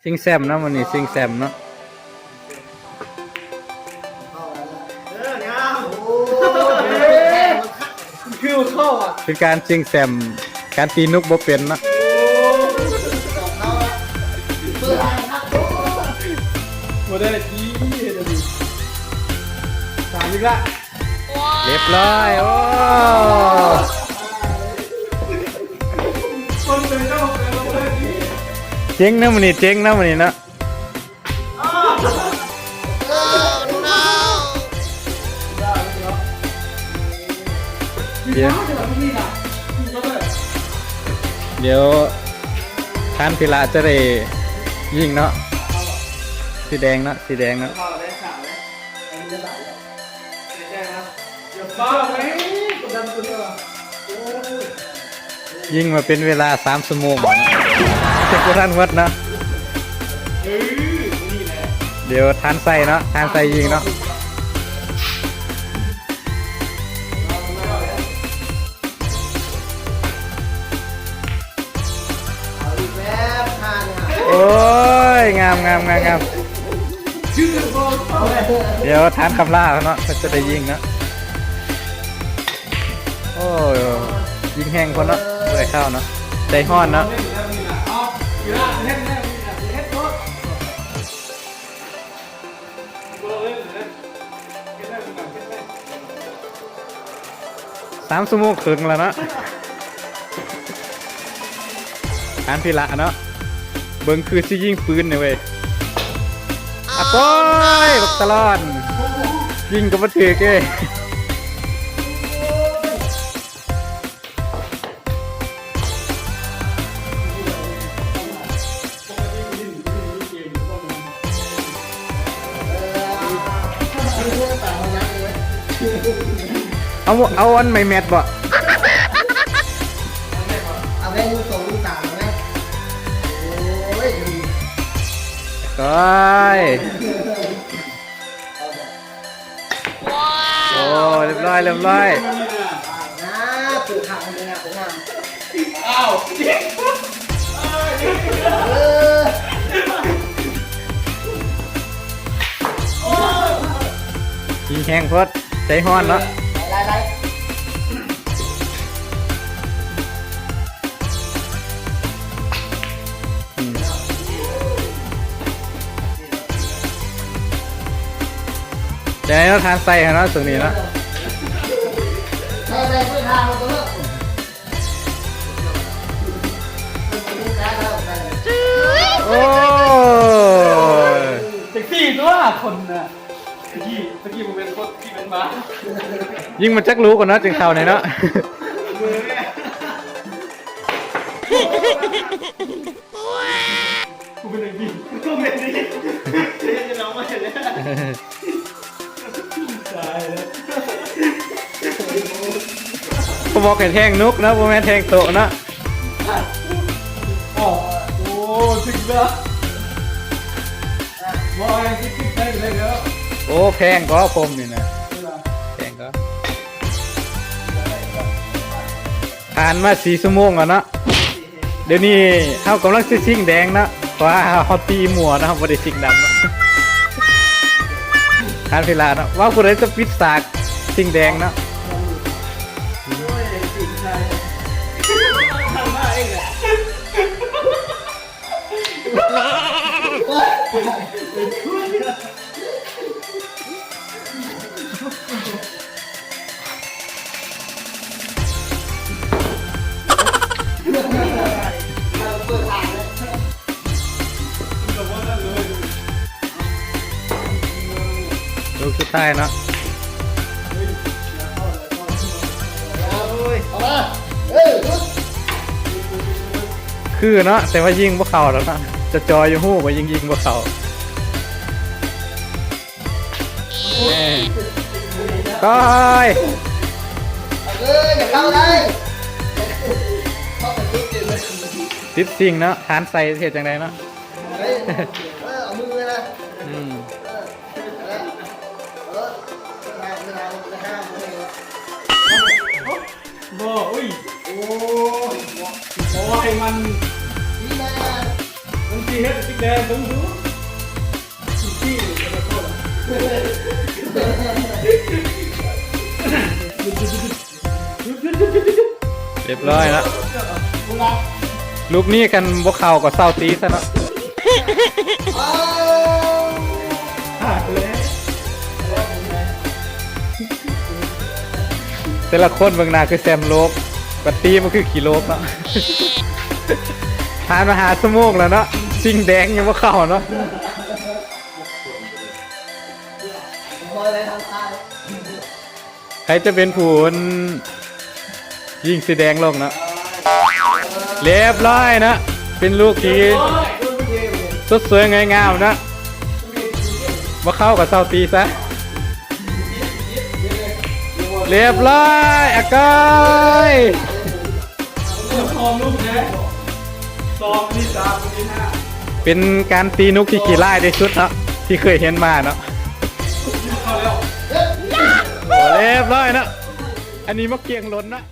ຊິງແຊມເນາະ ມື້ນີ້ຊິງແຊມເນາະ. ເອີ ງາມ ໂອ້ ຄືເຂົ້າອ່ະ ຄືການຊິງແຊມ ການຕີນຸກບໍ່ເປັນເນາະ. ບໍ່ໄດ້ຕີ ເຮັດອັນນີ້ ສາມອີກລະ. ຮຽບຮ້ອຍ ໂອ້ ເຈັງເນາະມື້ນີ້ ເຈັງເນາະມື້ນີ້ເນາະ. ດຽວ ດຽວທ່ານພິລະຈະໄດ້ຍິງເນາະ ສີແດງເນາະ ສີແດງເນາະ. ຍິງມາເປັນເວລາສາມຊົ່ວໂມງແລ້ວເນາະ ຍັງບໍ່ທັນໝົດເນາະ. ດຽວທ່ານໄຊເນາະ ທ່ານໄຊຍິງເນາະ. ໂອ້ຍ ງາມໆໆໆ. ດຽວທ່ານຄຳລາເນາະ ເພິ່ນຈະໄດ້ຍິງເນາະ. ໂອ້ຍ ຍິງແຮງໂພດເນາະ ບໍ່ໄດ້ເຂົ້າເນາະ ໃຈຮ້ອນເນາະ. ສາມຊົ່ວໂມງເຄິ່ງແລ້ວເນາະ ທ່ານພິລະເນາະ. ເບິ່ງຄືຊິຍິງປືນນີ້ເວີຍ ອາໂກຍ ບັກຕະຫຼອນ ຍິງກໍບໍ່ຖືກເດ້. ເອົາ ເອົາອັນໄມ້ແມັດບໍ່? ເອົາໄວ້ລູກສອງລູກສາມເອົາໄວ້. ໂອ້ຍ ໂອ້ຍ. ໂອ້ ຮຽບຮ້ອຍ ຮຽບຮ້ອຍ. ອ້າວ ເອີ ຍິງແຮງໂພດ ໃຈຮ້ອນເນາະ. ໄລ່ໆ ອືມ ຈະໃຫ້ເຮົາທານໃສ່ຫັ້ນເນາະ ຊ່ວງນີ້ເນາະ. ໂອ້ຍ ຈັກສີ່ຕົວຄົນນະ ຕະກີ້ ຕະກີ້ບໍ່ແມ່ນຄົນ ຕະກີ້ແມ່ນໝາ. ຍິງມາຈັກລູກກ່ອນເນາະ ຈຶ່ງເຂົ້ານີ້ເນາະ. ກູເປັນຈັ່ງຊີ້ ກູເປັນນີ້ ເຮັດໃຫ້ນ້ອງມາເຫັນແລ້ວ ຕາຍແລ້ວ. ເຂົາບອກໃຫ້ແທງນົກເນາະ ບໍ່ແມ່ນແທງໂຕະເນາະ. ໂອ້ ຖືກແລ້ວ ບໍ່ໃຫ້ຄິດ ຄິດໄດ້ແລ້ວ. ໂອ້ ແພງກໍຜົມນີ້ນະ ແພງກໍ. ຜ່ານມາສີ່ຊົ່ວໂມງແລ້ວເນາະ ດຽວນີ້ເຮົາກຳລັງຊິຊິງແດງເນາະ ເພາະວ່າເຮົາຕີມົວເນາະ ເຮົາບໍ່ໄດ້ຊິງດຳເນາະ. ທ່ານພິລາເນາະ ວ່າຜູ້ໃດຈະປິດສາກຊິງແດງເນາະ. ລູກສຸດທ້າຍເນາະ. ຄືເນາະ ແຕ່ວ່າຍິງບໍ່ເຂົ້າແລ້ວເນາະ ຈະຈ່ອຍຢູ່ຮູ້ວ່າຍິງ ຍິງບໍ່ເຂົ້າ. ເອີຍ ເອີຍ ຢ່າເຂົ້າເລີຍ. ຕິດຊິງເນາະ ທ່ານໃສ່ເຮັດຈັ່ງໃດເນາະ. ເອີຍ ເອີ ເອົາມືນະ. ອືມ ເອີ ເອີ ບໍ່ ອຸ້ຍ ໂອ້ຍ ໂອ້ຍ ມັນ ນີ້ນະ ມັນ ທີ່ເຮັດຕິກແດງເບິ່ງດູ ຮຽບຮ້ອຍແລ້ວ. ລູກນີ້ຄັນບໍ່ເຂົ້າກໍເຊົາຕີຊະເນາະ. ແຕ່ລະຄົນເບິ່ງໜ້າຄືແຊມໂລກ ບັດຕີມັນຄືຂີ້ໂລກເນາະ. ຜ່ານມາຫ້າຊົ່ວໂມງແລ້ວເນາະ ຊິງແດງຍັງບໍ່ເຂົ້າເນາະ. ໃຜຈະເປັນຜູ້ຍິງສີແດງລົງເນາະ. ຮຽບຮ້ອຍເນາະ ເປັນລູກທີ່ສົດສວຍງາຍງາມເນາະ. ບໍ່ເຂົ້າກໍເຊົາຕີຊະ. ຮຽບຮ້ອຍ ອາກອຍ. ເປັນການຕີນົກທີ່ຂີ້ຮ້າຍທີ່ສຸດເນາະ ທີ່ເຄີຍເຫັນມາເນາະ. ຮຽບຮ້ອຍເນາະ ອັນນີ້ມາກຽງຫຼົ່ນເນາະ.